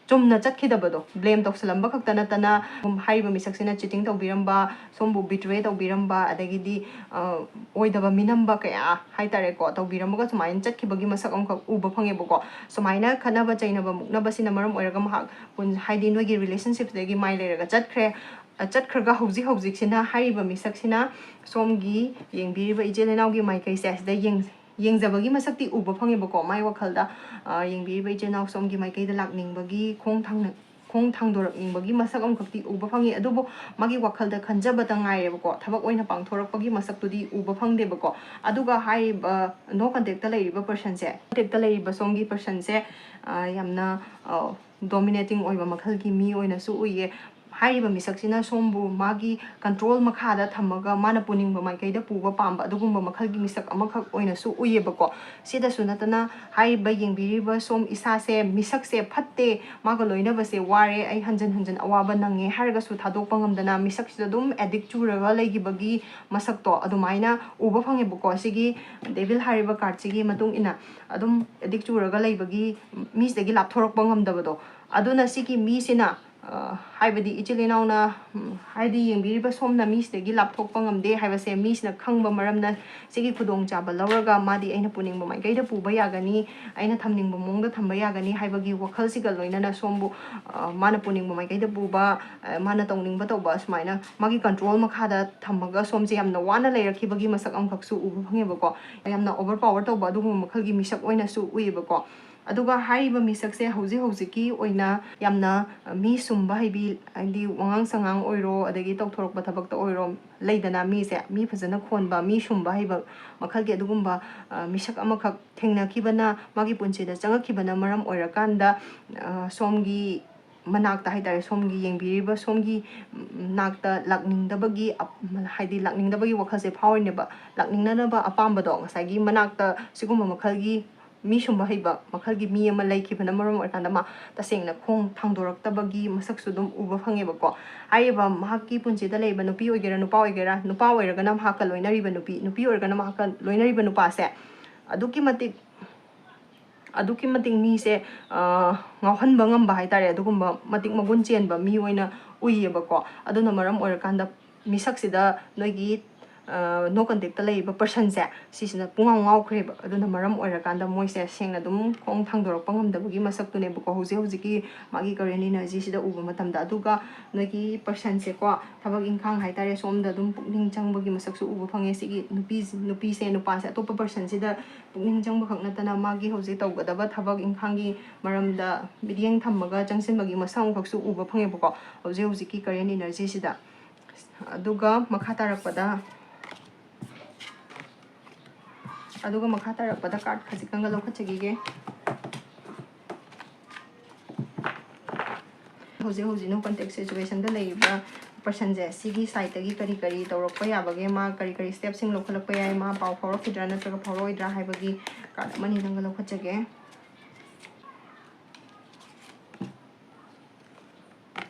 ꯆꯨꯝꯅ ꯆꯠꯈꯤꯗꯕꯗꯣ, blame ꯇꯧꯁꯜꯂꯝꯕ ꯈꯛꯇ ꯅꯠꯇꯅ, ꯍꯥꯏꯔꯤꯕ ꯃꯤꯁꯛꯁꯤꯅ cheating ꯇꯧꯕꯤꯔꯝꯕ, ꯁꯣꯝꯕꯨ betray ꯇꯧꯕꯤꯔꯝꯕ, ꯑꯗꯒꯤꯗꯤ, ꯑ, ꯑꯣꯏꯗꯕ ꯃꯤꯅꯝꯕ ꯀꯌꯥ ꯍꯥꯏꯇꯥꯔꯦꯀꯣ, ꯇꯧꯕꯤꯔꯝꯃꯒ ꯁꯨꯃꯥꯏꯅ ꯆꯠꯈꯤꯕꯒꯤ ꯃꯁꯛ ꯑꯃꯈꯛ ꯎꯕ ꯐꯪꯉꯦꯕꯀꯣ꯫ ꯁꯨꯃꯥꯏꯅ ꯈꯠꯅꯕ ꯆꯩꯅꯕ ꯃꯨꯛꯅꯕꯁꯤꯅ ꯃꯔꯝ ꯑꯣꯏꯔꯒ ꯃꯍꯥꯛ ꯄꯨꯟ-, ꯍꯥꯏꯗꯤ ꯅꯣꯏꯒꯤ relationship ꯁꯤꯗꯒꯤ ꯃꯥꯏ ꯂꯩꯔꯒ ꯆꯠꯈ꯭ꯔꯦ꯫ ꯑ, ꯆꯠꯈ꯭ꯔꯒ ꯍꯧꯖꯤꯛ ꯍꯧꯖꯤꯛꯁꯤꯅ ꯍꯥꯏꯔꯤꯕ ꯃꯤꯁꯛꯁꯤꯅ ꯁꯣꯝꯒꯤ ꯌꯦꯡꯕꯤꯔꯤꯕ ꯏꯆꯤꯜ ꯏꯅꯥꯎꯒꯤ ꯃꯥꯏꯀꯩꯁꯦ ꯁꯤꯗ ꯌꯦꯡ-, ꯌꯦꯡꯖꯕꯒꯤ ꯃꯁꯛꯇꯤ ꯎꯕ ꯐꯪꯉꯦꯕꯀꯣ꯫ ꯃꯥꯏ ꯋꯥꯈꯜꯗ, ꯑ, ꯌꯦꯡꯕꯤꯔꯤꯕ ꯏꯆꯤꯜ ꯏꯅꯥꯎ ꯁꯣꯝꯒꯤ ꯃꯥꯏꯀꯩꯗ ꯂꯥꯛꯅꯤꯡꯕꯒꯤ, ꯈꯣꯡ ꯊꯥꯡꯅ-, ꯈꯣꯡ ꯊꯥꯡꯗꯣꯔꯛꯅꯤꯡꯕꯒꯤ ꯃꯁꯛ ꯑꯃꯈꯛꯇꯤ ꯎꯕ ꯐꯪꯉꯤ꯫ ꯑꯗꯨꯕꯨ ꯃꯥꯒꯤ ꯋꯥꯈꯜꯗ ꯈꯟꯖꯕꯇ ꯉꯥꯏꯔꯦꯕꯀꯣ, ꯊꯕꯛ ꯑꯣꯏꯅ ꯄꯥꯡꯊꯣꯔꯛꯄꯒꯤ ꯃꯁꯛꯇꯨꯗꯤ ꯎꯕ ꯐꯪꯗꯦꯕꯀꯣ꯫ ꯑꯗꯨꯒ ꯍꯥꯏꯔꯤꯕ no contact ꯇ ꯂꯩꯔꯤꯕ person ꯁꯦ, contact ꯇ ꯂꯩꯔꯤꯕ ꯁꯣꯝꯒꯤ person ꯁꯦ, ꯑ, ꯌꯥꯝꯅ, ꯑ, dominating ꯑꯣꯏꯕ ꯃꯈꯜꯒꯤ ꯃꯤ ꯑꯣꯏꯅꯁꯨ ꯎꯏꯌꯦ꯫ ꯍꯥꯏꯔꯤꯕ ꯃꯤꯁꯛꯁꯤꯅ ꯁꯣꯝꯕꯨ ꯃꯥꯒꯤ control ꯃꯈꯥꯗ ꯊꯝꯃꯒ ꯃꯥꯅ ꯄꯨꯅꯤꯡꯕ ꯃꯥꯏꯀꯩꯗ ꯄꯨꯕ ꯄꯥꯝꯕ ꯑꯗꯨꯒꯨꯝꯕ ꯃꯈꯜꯒꯤ ꯃꯤꯁꯛ ꯑꯃꯈꯛ ꯑꯣꯏꯅꯁꯨ ꯎꯏꯌꯦꯕꯀꯣ꯫ ꯁꯤꯗꯁꯨ ꯅꯠꯇꯅ ꯍꯥꯏꯔꯤꯕ ꯌꯦꯡꯕꯤꯔꯤꯕ ꯁꯣꯝ ꯏꯁꯥꯁꯦ, ꯃꯤꯁꯛꯁꯦ ꯐꯠꯇꯦ, ꯃꯥꯒ ꯂꯣꯏꯅꯕꯁꯦ ꯋꯥꯔꯦ, ꯑꯩ ꯍꯟꯖꯟ ꯍꯟꯖꯟ ꯑꯋꯥꯕ ꯅꯪꯉꯦ ꯍꯥꯏꯔꯒꯁꯨ ꯊꯥꯗꯣꯛꯄ ꯉꯝꯗꯅ ꯃꯤꯁꯛꯁꯤꯗ ꯑꯗꯨꯝ addict ꯆꯨꯔꯒ ꯂꯩꯈꯤꯕꯒꯤ ꯃꯁꯛꯇꯣ ꯑꯗꯨꯃꯥꯏꯅ ꯎꯕ ꯐꯪꯉꯦꯕꯀꯣ꯫ ꯁꯤꯒꯤ devil ꯍꯥꯏꯔꯤꯕ cardꯁꯤꯒꯤ ꯃꯇꯨꯡ ꯏꯟꯅ ꯑꯗꯨꯝ addict ꯆꯨꯔꯒ ꯂꯩꯕꯒꯤ, ꯃꯤꯁꯤꯗꯒꯤ ꯂꯥꯞꯊꯣꯔꯛꯄ ꯉꯝꯗꯕꯗꯣ꯫ ꯑꯗꯨꯅ ꯁꯤꯒꯤ ꯃꯤꯁꯤꯅ, ꯑ, ꯍꯥꯏꯕꯗꯤ ꯏꯆꯤꯜ ꯏꯅꯥꯎꯅ, ꯎꯝ, ꯍꯥꯏꯗꯤ ꯌꯦꯡꯕꯤꯔꯤꯕ ꯁꯣꯝꯅ ꯃꯤꯁꯤꯗꯒꯤ ꯂꯥꯞꯊꯣꯛꯄ ꯉꯝꯗꯦ ꯍꯥꯏꯕꯁꯦ ꯃꯤꯁꯤꯅ ꯈꯪꯕ ꯃꯔꯝꯅ ꯁꯤꯒꯤ ꯈꯨꯗꯣꯡꯆꯥꯕ ꯂꯧꯔꯒ ꯃꯥꯗꯤ ꯑꯩꯅ ꯄꯨꯅꯤꯡꯕ ꯃꯥꯏꯀꯩꯗ ꯄꯨꯕ ꯌꯥꯒꯅꯤ, ꯑꯩꯅ ꯊꯝꯅꯤꯡꯕ ꯃꯑꯣꯡꯗ ꯊꯝꯕ ꯌꯥꯒꯅꯤ ꯍꯥꯏꯕꯒꯤ ꯋꯥꯈꯜꯁꯤꯒ ꯂꯣꯏꯅꯅ ꯁꯣꯝꯕꯨ, ꯑ, ꯃꯥꯅ ꯄꯨꯅꯤꯡꯕ ꯃꯥꯏꯀꯩꯗ ꯄꯨꯕ, ꯑ, ꯃꯥꯅ ꯇꯧꯅꯤꯡꯕ ꯇꯧꯕ, ꯑꯁꯨꯃꯥꯏꯅ ꯃꯥꯒꯤ control ꯃꯈꯥꯗ ꯊꯝꯃꯒ ꯁꯣꯝꯁꯦ ꯌꯥꯝꯅ ꯋꯥꯅ ꯂꯩꯔꯛꯈꯤꯕꯒꯤ ꯃꯁꯛ ꯑꯃꯈꯛꯁꯨ ꯎꯕ ꯐꯪꯉꯦꯕꯀꯣ꯫ ꯌꯥꯝꯅ overpower ꯇꯧꯕ ꯑꯗꯨꯒꯨꯝꯕ ꯃꯈꯜꯒꯤ ꯃꯤꯁꯛ ꯑꯣꯏꯅꯁꯨ ꯎꯏꯌꯦꯕꯀꯣ꯫ ꯑꯗꯨꯒ ꯍꯥꯏꯔꯤꯕ ꯃꯤꯁꯛꯁꯦ ꯍꯧꯖꯤꯛ ꯍꯧꯖꯤꯛꯀꯤ ꯑꯣꯏꯅ ꯌꯥꯝꯅ, ꯑ, ꯃꯤ ꯁꯨꯝꯕ ꯍꯩꯕꯤ, ꯍꯥꯏꯗꯤ ꯋꯥꯉꯥꯡ ꯁꯉꯥꯡ ꯑꯣꯏꯔꯣ, ꯑꯗꯒꯤ ꯇꯧꯊꯣꯔꯛꯄ ꯊꯕꯛꯇ ꯑꯣꯏꯔꯣ, ꯂꯩꯗꯅ ꯃꯤꯁꯦ, ꯃꯤ ꯐꯖꯅ ꯈꯣꯟꯕ, ꯃꯤ ꯁꯨꯝꯕ ꯍꯩꯕ ꯃꯈꯜꯒꯤ ꯑꯗꯨꯒꯨꯝꯕ, ꯑ, ꯃꯤꯁꯛ ꯑꯃꯈꯛ ꯊꯦꯡꯅꯈꯤꯕꯅ, ꯃꯥꯒꯤ ꯄꯨꯟꯁꯤꯗ ꯆꯪꯉꯛꯈꯤꯕꯅ ꯃꯔꯝ ꯑꯣꯏꯔꯀꯥꯟꯗ, ꯑ, ꯁꯣꯝꯒꯤ ꯃꯅꯥꯛꯇ ꯍꯥꯏꯇꯥꯔꯦ, ꯁꯣꯝꯒꯤ ꯌꯦꯡꯕꯤꯔꯤꯕ ꯁꯣꯝꯒꯤ, ꯎꯝ, ꯅꯥꯛꯇ ꯂꯥꯛꯅꯤꯡꯗꯕꯒꯤ ꯑꯞ-, ꯍꯥꯏꯗꯤ ꯂꯥꯛꯅꯤꯡꯗꯕꯒꯤ ꯋꯥꯈꯜꯁꯦ ꯐꯥꯎꯔꯤꯅꯦꯕ꯫ ꯂꯥꯛꯅꯤꯡꯅꯅꯕ ꯑꯄꯥꯝꯕꯗꯣ ꯉꯁꯥꯏꯒꯤ ꯃꯅꯥꯛꯇ ꯁꯤꯒꯨꯝꯕ ꯃꯈꯜꯒꯤ ꯃꯤ ꯁꯨꯝꯕ ꯍꯩꯕ ꯃꯈꯜꯒꯤ ꯃꯤ ꯑꯃ ꯂꯩꯈꯤꯕꯅ ꯃꯔꯝ ꯑꯣꯏꯔꯀꯥꯟꯗ ꯃꯥ ꯇꯁꯦꯡꯅ ꯈꯣꯡ ꯊꯥꯡꯗꯣꯔꯛꯇꯕꯒꯤ ꯃꯁꯛꯁꯨ ꯑꯗꯨꯝ ꯎꯕ ꯐꯪꯉꯦꯕꯀꯣ꯫ ꯍꯥꯏꯔꯤꯕ ꯃꯍꯥꯛꯀꯤ ꯄꯨꯟꯁꯤꯗ ꯂꯩꯔꯤꯕ ꯅꯨꯄꯤ ꯑꯣꯏꯒꯦꯔꯥ ꯅꯨꯄꯥ ꯑꯣꯏꯒꯦꯔꯥ, ꯅꯨꯄꯥ ꯑꯣꯏꯔꯒꯅ ꯃꯍꯥꯛꯀ ꯂꯣꯏꯅꯔꯤꯕ ꯅꯨꯄꯤ, ꯅꯨꯄꯤ ꯑꯣꯏꯔꯒꯅ ꯃꯍꯥꯛꯀ ꯂꯣꯏꯅꯔꯤꯕ ꯅꯨꯄꯥꯁꯦ ꯑꯗꯨꯛꯀꯤ ꯃꯇꯤꯛ, ꯑꯗꯨꯛꯀꯤ ꯃꯇꯤꯛ ꯃꯤꯁꯦ, ꯑ, ꯉꯥꯎꯍꯟꯕ ꯉꯝꯕ ꯍꯥꯏꯇꯥꯔꯦ, ꯑꯗꯨꯒꯨꯝꯕ ꯃꯇꯤꯛ ꯃꯒꯨꯟ ꯆꯦꯟꯕ ꯃꯤ ꯑꯣꯏꯅ ꯎꯏꯌꯦꯕꯀꯣ꯫ ꯑꯗꯨꯅ ꯃꯔꯝ ꯑꯣꯏꯔꯀꯥꯟꯗ ꯃꯤꯁꯛꯁꯤꯗ ꯅꯣꯏꯒꯤ, ꯑ, no contactꯇ ꯂꯩꯔꯤꯕ personꯁꯦ ꯁꯤꯁꯤꯅ ꯄꯨꯡꯉꯥꯎ ꯉꯥꯎꯈ꯭ꯔꯦꯕ꯫ ꯑꯗꯨꯅ ꯃꯔꯝ ꯑꯣꯏꯔꯀꯥꯟꯗ ꯃꯣꯏꯁꯦ ꯁꯦꯡꯅ ꯑꯗꯨꯝ ꯈꯣꯡ ꯊꯥꯡꯗꯣꯔꯛꯄ ꯉꯝꯗꯕꯒꯤ ꯃꯁꯛꯇꯨꯅꯦꯕꯀꯣ ꯍꯧꯖꯤꯛ ꯍꯧꯖꯤꯛꯀꯤ ꯃꯥꯒꯤ current energyꯁꯤꯗ ꯎꯕ ꯃꯇꯝꯗ꯫ ꯑꯗꯨꯒ ꯅꯣꯏꯒꯤ personꯁꯦꯀꯣ, ꯊꯕꯛ ꯏꯪꯈꯥꯡ ꯍꯥꯏꯇꯥꯔꯦ, ꯁꯣꯝꯗ ꯑꯗꯨꯝ ꯄꯨꯛꯅꯤꯡ ꯆꯪꯕꯒꯤ ꯃꯁꯛꯁꯨ ꯎꯕ ꯐꯪꯉꯦ꯫ ꯁꯤꯒꯤ ꯅꯨꯄꯤ, ꯅꯨꯄꯤꯁꯦ ꯅꯨꯄꯥꯁꯦ ꯑꯇꯣꯞꯄ personꯁꯤꯗ ꯄꯨꯛꯅꯤꯡ ꯆꯪꯕ ꯈꯛ ꯅꯠꯇꯅ ꯃꯥꯒꯤ ꯍꯧꯖꯤꯛ ꯇꯧꯒꯗꯕ ꯊꯕꯛ ꯏꯪꯈꯥꯡꯒꯤ ꯃꯔꯝꯗ ꯃꯤꯠꯌꯦꯡ ꯊꯝꯃꯒ ꯆꯪꯁꯤꯟꯕꯒꯤ ꯃꯁꯛ ꯑꯃꯈꯛꯁꯨ ꯎꯕ ꯐꯪꯉꯦꯕꯀꯣ ꯍꯧꯖꯤꯛ ꯍꯧꯖꯤꯛꯀꯤ current energyꯁꯤꯗ꯫ ꯑꯗꯨꯒ ꯃꯈꯥ ꯇꯥꯔꯛꯄꯗ, ꯑꯗꯨꯒ ꯃꯈꯥ ꯇꯥꯔꯛꯄꯗ card ꯈꯖꯤꯛꯇꯪꯒ ꯂꯧꯈꯠꯆꯈꯤꯒꯦ꯫ ꯍꯧꯖꯤꯛ ꯍꯧꯖꯤꯛ no contact situationꯗ ꯂꯩꯔꯤꯕ personꯁꯦ ꯁꯤꯒꯤ sideꯇꯒꯤ ꯀꯔꯤ ꯀꯔꯤ ꯇꯧꯔꯛꯄ ꯌꯥꯕꯒꯦ, ꯃꯥ ꯀꯔꯤ ꯀꯔꯤ stepꯁꯤꯡ ꯂꯧꯈꯠꯂꯛꯄ ꯌꯥꯏ, ꯃꯥ ꯄꯥꯎ ꯐꯥꯎꯔꯛꯈꯤꯗ꯭ꯔꯥ ꯅꯠꯇ꯭ꯔꯒ ꯐꯥꯎꯔꯛꯑꯣꯏꯗ꯭ꯔꯥ ꯍꯥꯏꯕꯒꯤ card ꯑꯃꯅꯤꯗꯪꯒ ꯂꯧꯈꯠꯆꯒꯦ꯫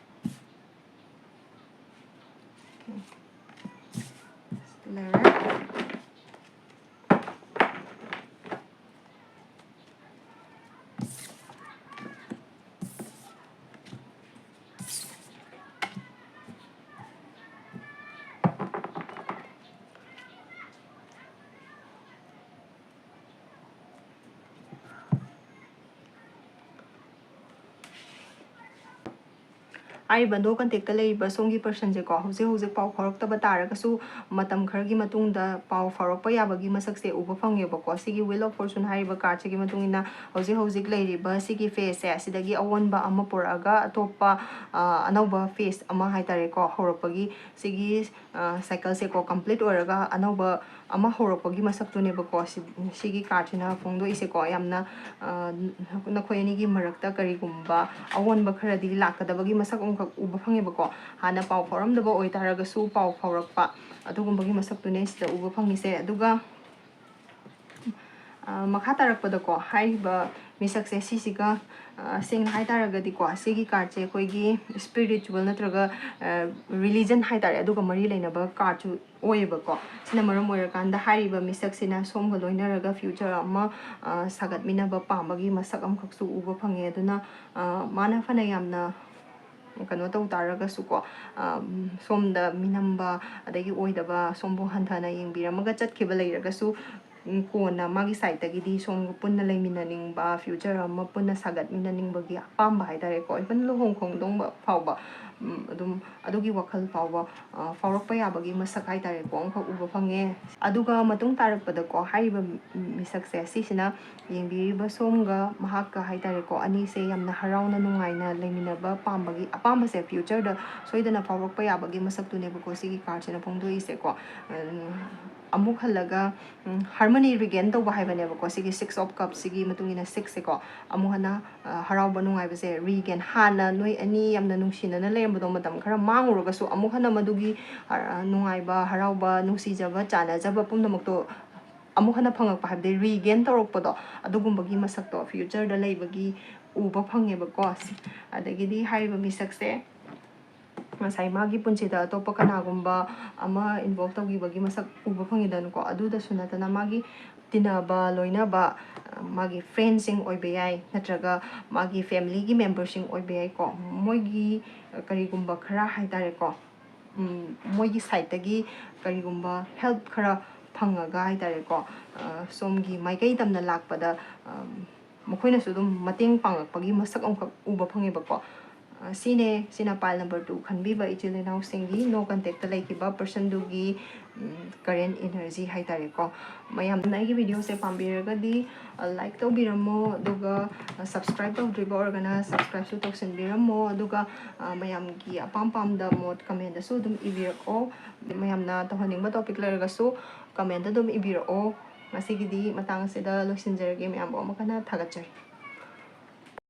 ꯂꯩꯔꯦ꯫ ꯍꯥꯏꯔꯤꯕ no contactꯇ ꯂꯩꯔꯤꯕ ꯁꯣꯝꯒꯤ personꯁꯦꯀꯣ, ꯍꯧꯖꯤꯛ ꯍꯧꯖꯤꯛ ꯄꯥꯎ ꯐꯥꯎꯔꯛꯇꯕ ꯇꯥꯔꯒꯁꯨ, ꯃꯇꯝ ꯈꯔꯒꯤ ꯃꯇꯨꯡꯗ ꯄꯥꯎ ꯐꯥꯎꯔꯛꯄ ꯌꯥꯕꯒꯤ ꯃꯁꯛꯁꯦ ꯎꯕ ꯐꯪꯉꯦꯕꯀꯣ꯫ ꯁꯤꯒꯤ Wheel of Fortune ꯍꯥꯏꯔꯤꯕ cardꯁꯤꯒꯤ ꯃꯇꯨꯡ ꯏꯟꯅ, ꯍꯧꯖꯤꯛ ꯍꯧꯖꯤꯛ ꯂꯩꯔꯤꯕ ꯁꯤꯒꯤ phaseꯁꯦ, ꯑꯁꯤꯗꯒꯤ ꯑꯑꯣꯟꯕ ꯑꯃ ꯄꯨꯔꯛꯑꯒ ꯑꯇꯣꯞꯄ, ꯑ, ꯑꯅꯧꯕ phase ꯑꯃ ꯍꯥꯏ ꯇꯥꯔꯦꯀꯣ, ꯍꯧꯔꯛꯄꯒꯤ ꯁꯤꯒꯤ, ꯑ, cycleꯁꯦꯀꯣ, complete ꯑꯣꯏꯔꯒ ꯑꯅꯧꯕ ꯑꯃ ꯍꯧꯔꯛꯄꯒꯤ ꯃꯁꯛꯇꯨꯅꯦꯕꯀꯣ, ꯁꯤ, ꯁꯤꯒꯤ cardꯁꯤꯅ ꯐꯣꯡꯗꯣꯛꯏꯁꯦꯀꯣ꯫ ꯌꯥꯝꯅ, ꯑ, ꯅꯈꯣꯏ ꯑꯅꯤꯒꯤ ꯃꯔꯛꯇ ꯀꯔꯤꯒꯨꯝꯕ ꯑꯑꯣꯟꯕ ꯈꯔꯗꯤ ꯂꯥꯛꯀꯗꯕꯒꯤ ꯃꯁꯛ ꯑꯃꯈꯛ ꯎꯕ ꯐꯪꯉꯦꯕꯀꯣ꯫ ꯍꯥꯟꯅ ꯄꯥꯎ ꯐꯥꯎꯔꯝꯗꯕ ꯑꯣꯏꯇꯥꯔꯒꯁꯨ, ꯄꯥꯎ ꯐꯥꯎꯔꯛꯄ, ꯑꯗꯨꯒꯨꯝꯕꯒꯤ ꯃꯁꯛꯇꯨꯅꯦ ꯁꯤꯗ ꯎꯕ ꯐꯪꯉꯤꯁꯦ꯫ ꯑꯗꯨꯒ, ꯑ, ꯃꯈꯥ ꯇꯥꯔꯛꯄꯗꯀꯣ, ꯍꯥꯏꯔꯤꯕ ꯃꯤꯁꯛꯁꯦ ꯁꯤꯁꯤꯒ, ꯑ, ꯁꯦꯡꯅ ꯍꯥꯏ ꯇꯥꯔꯒꯗꯤꯀꯣ, ꯁꯤꯒꯤ cardꯁꯦ ꯑꯩꯈꯣꯏꯒꯤ spiritual ꯅꯠꯇ꯭ꯔꯒ, ꯑ, religion ꯍꯥꯏ ꯇꯥꯔꯦ, ꯑꯗꯨꯒ ꯃꯔꯤ ꯂꯩꯅꯕ cardꯁꯨ ꯑꯣꯏꯌꯦꯕꯀꯣ꯫ ꯁꯤꯅ ꯃꯔꯝ ꯑꯣꯏꯔꯀꯥꯟꯗ ꯍꯥꯏꯔꯤꯕ ꯃꯤꯁꯛꯁꯤꯅ ꯁꯣꯝꯒ ꯂꯣꯏꯅꯔꯒ future ꯑꯃ, ꯑ, ꯁꯥꯒꯠꯃꯤꯟꯅꯕ ꯄꯥꯝꯕꯒꯤ ꯃꯁꯛ ꯑꯃꯈꯛꯁꯨ ꯎꯕ ꯐꯪꯉꯦ꯫ ꯑꯗꯨꯅ, ꯑ, ꯃꯥꯅ ꯐꯅ ꯌꯥꯝꯅ ꯀꯩꯅꯣ ꯇꯧ ꯇꯥꯔꯒꯁꯨꯀꯣ, ꯑ, ꯁꯣꯝꯗ ꯃꯤꯅꯝꯕ ꯑꯗꯒꯤ ꯑꯣꯏꯗꯕ, ꯁꯣꯝꯕꯨ ꯍꯟꯊꯅ ꯌꯦꯡꯕꯤꯔꯝꯃꯒ ꯆꯠꯈꯤꯕ ꯂꯩꯔꯒꯁꯨ, ꯎꯝ, ꯀꯣꯟꯅ ꯃꯥꯒꯤ sideꯇꯒꯤꯗꯤ ꯁꯣꯝꯒ ꯄꯨꯟꯅ ꯂꯩꯃꯤꯟꯅꯅꯤꯡꯕ, future ꯑꯃ ꯄꯨꯟꯅ ꯁꯥꯒꯠꯃꯤꯟꯅꯅꯤꯡꯕꯒꯤ ꯑꯄꯥꯝꯕ ꯍꯥꯏ ꯇꯥꯔꯦꯀꯣ, even ꯂꯨꯍꯣꯡ ꯈꯣꯡꯗꯣꯡꯕ ꯐꯥꯎꯕ ꯎꯝ, ꯑꯗꯨꯝ ꯑꯗꯨꯒꯤ ꯋꯥꯈꯜ ꯐꯥꯎꯕ, ꯑ, ꯐꯥꯎꯔꯛꯄ ꯌꯥꯕꯒꯤ ꯃꯁꯛ ꯍꯥꯏꯇꯥꯔꯦꯀꯣ, ꯑꯃꯈꯛ ꯎꯕ ꯐꯪꯉꯦ꯫ ꯑꯗꯨꯒ ꯃꯇꯨꯡ ꯇꯥꯔꯛꯄꯗꯀꯣ, ꯍꯥꯏꯔꯤꯕ ꯃꯤꯁꯛꯁꯦ ꯁꯤꯁꯤꯅ ꯌꯦꯡꯕꯤꯔꯤꯕ ꯁꯣꯝꯒ ꯃꯍꯥꯛꯀ ꯍꯥꯏꯇꯥꯔꯦꯀꯣ, ꯑꯅꯤꯁꯦ ꯌꯥꯝꯅ ꯍꯔꯥꯎꯅ ꯅꯨꯡꯉꯥꯏꯅ ꯂꯩꯃꯤꯟꯅꯕ ꯄꯥꯝꯕꯒꯤ ꯑꯄꯥꯝꯕꯁꯦ future ꯗ ꯁꯣꯏꯗꯅ ꯐꯥꯎꯔꯛꯄ ꯌꯥꯕꯒꯤ ꯃꯁꯛꯇꯨꯅꯦꯕꯀꯣ ꯁꯤꯒꯤ card ꯁꯤꯅ ꯐꯣꯡꯗꯣꯛꯏꯁꯦꯀꯣ꯫ ꯎꯝ, ꯑꯃꯨꯛ ꯍꯜꯂꯒ, ꯎꯝ, harmony regain ꯇꯧꯕ ꯍꯥꯏꯕꯅꯦꯕꯀꯣ ꯁꯤꯒꯤ Six of Cups ꯁꯤꯒꯤ ꯃꯇꯨꯡ ꯏꯟꯅ six ꯁꯦꯀꯣ꯫ ꯑꯃꯨꯛ ꯍꯟꯅ, ꯑ, ꯍꯔꯥꯎꯕ ꯅꯨꯡꯉꯥꯏꯕꯁꯦ regain, ꯍꯥꯟꯅ ꯅꯣꯏ ꯑꯅꯤ ꯌꯥꯝꯅ ꯅꯨꯡꯁꯤꯅꯅ ꯂꯩꯔꯝꯕꯗꯣ ꯃꯇꯝ ꯈꯔ ꯃꯥꯡꯉꯨꯔꯒꯁꯨ ꯑꯃꯨꯛ ꯍꯟꯅ ꯃꯗꯨꯒꯤ, ꯑ, ꯅꯨꯡꯉꯥꯏꯕ, ꯍꯔꯥꯎꯕ, ꯅꯨꯡꯁꯤꯖꯕ, ꯆꯥꯟꯅꯖꯕ ꯄꯨꯝꯅꯃꯛꯇꯣ ꯑꯃꯨꯛ ꯍꯟꯅ ꯐꯪꯉꯛꯄ ꯍꯥꯏꯕꯗꯤ regain ꯇꯧꯔꯛꯄꯗꯣ, ꯑꯗꯨꯒꯨꯝꯕꯒꯤ ꯃꯁꯛꯇꯣ future ꯗ ꯂꯩꯕꯒꯤ ꯎꯕ ꯐꯪꯉꯦꯕꯀꯣ꯫ ꯑꯗꯒꯤꯗꯤ ꯍꯥꯏꯔꯤꯕ ꯃꯤꯁꯛꯁꯦ ꯉꯁꯥꯏ ꯃꯥꯒꯤ ꯄꯨꯟꯁꯤꯗ ꯑꯇꯣꯞꯄ ꯀꯅꯥꯒꯨꯝꯕ ꯑꯃ involve ꯇꯧꯈꯤꯕꯒꯤ ꯃꯁꯛ ꯎꯕ ꯐꯪꯉꯤꯗꯅꯀꯣ꯫ ꯑꯗꯨꯗꯁꯨ ꯅꯠꯇꯅ ꯃꯥꯒꯤ ꯇꯤꯟꯅꯕ, ꯂꯣꯏꯅꯕ, ꯃꯥꯒꯤ friend ꯁꯤꯡ ꯑꯣꯏꯕ ꯌꯥꯏ, ꯅꯠꯇ꯭ꯔꯒ ꯃꯥꯒꯤ family ꯒꯤ member ꯁꯤꯡ ꯑꯣꯏꯕ ꯌꯥꯏꯀꯣ꯫ ꯃꯣꯏꯒꯤ ꯀꯔꯤꯒꯨꯝꯕ ꯈꯔ ꯍꯥꯏꯇꯥꯔꯦꯀꯣ, ꯎꯝ, ꯃꯣꯏꯒꯤ side ꯇꯒꯤ ꯀꯔꯤꯒꯨꯝꯕ help ꯈꯔ ꯐꯪꯉꯒ ꯍꯥꯏꯇꯥꯔꯦꯀꯣ, ꯑ, ꯁꯣꯝꯒꯤ ꯃꯥꯏꯀꯩ ꯇꯝꯅ ꯂꯥꯛꯄꯗ, ꯑꯝ, ꯃꯈꯣꯏꯅꯁꯨ ꯑꯗꯨꯝ ꯃꯇꯦꯡ ꯄꯥꯡꯉꯛꯄꯒꯤ ꯃꯁꯛ ꯑꯃꯈꯛ ꯎꯕ ꯐꯪꯉꯦꯕꯀꯣ꯫ ꯑ, ꯁꯤꯅꯦ, ꯁꯤꯅ pile number two ꯈꯟꯕꯤꯕ ꯏꯆꯤꯜ ꯏꯅꯥꯎꯁꯤꯡꯒꯤ no contact ꯇ ꯂꯩꯈꯤꯕ person ꯗꯨꯒꯤ, ꯎꯝ, current energy ꯍꯥꯏꯇꯥꯔꯦꯀꯣ꯫ ꯃꯌꯥꯝꯅ ꯑꯩꯒꯤ video ꯁꯦ ꯄꯥꯝꯕꯤꯔꯒꯗꯤ, ꯑ, like ꯇꯧꯕꯤꯔꯝꯃꯣ, ꯑꯗꯨꯒ, ꯑ, subscribe ꯇꯧꯗ꯭ꯔꯤꯕ ꯑꯣꯏꯔꯒꯅ subscribe ꯁꯨ ꯇꯧꯁꯤꯟꯕꯤꯔꯝꯃꯣ, ꯑꯗꯨꯒ, ꯑ, ꯃꯌꯥꯝꯒꯤ ꯑꯄꯥꯝ ꯄꯥꯝꯗ ꯃꯣꯠ comment ꯇꯁꯨ ꯑꯗꯨꯝ ꯏꯕꯤꯔꯛꯑꯣ꯫ ꯃꯌꯥꯝꯅ ꯇꯧꯍꯟꯅꯤꯡꯕ topic ꯂꯩꯔꯒꯁꯨ comment ꯇ ꯑꯗꯨꯝ ꯏꯕꯤꯔꯛꯑꯣ꯫ ꯉꯁꯤꯒꯤꯗꯤ ꯃꯇꯥꯡ ꯑꯁꯤꯗ ꯂꯣꯏꯁꯤꯟꯖꯔꯒꯦ꯫ ꯃꯌꯥꯝꯕꯨ ꯑꯃꯨꯛ ꯍꯟꯅ ꯊꯥꯒꯠꯆꯔꯤ꯫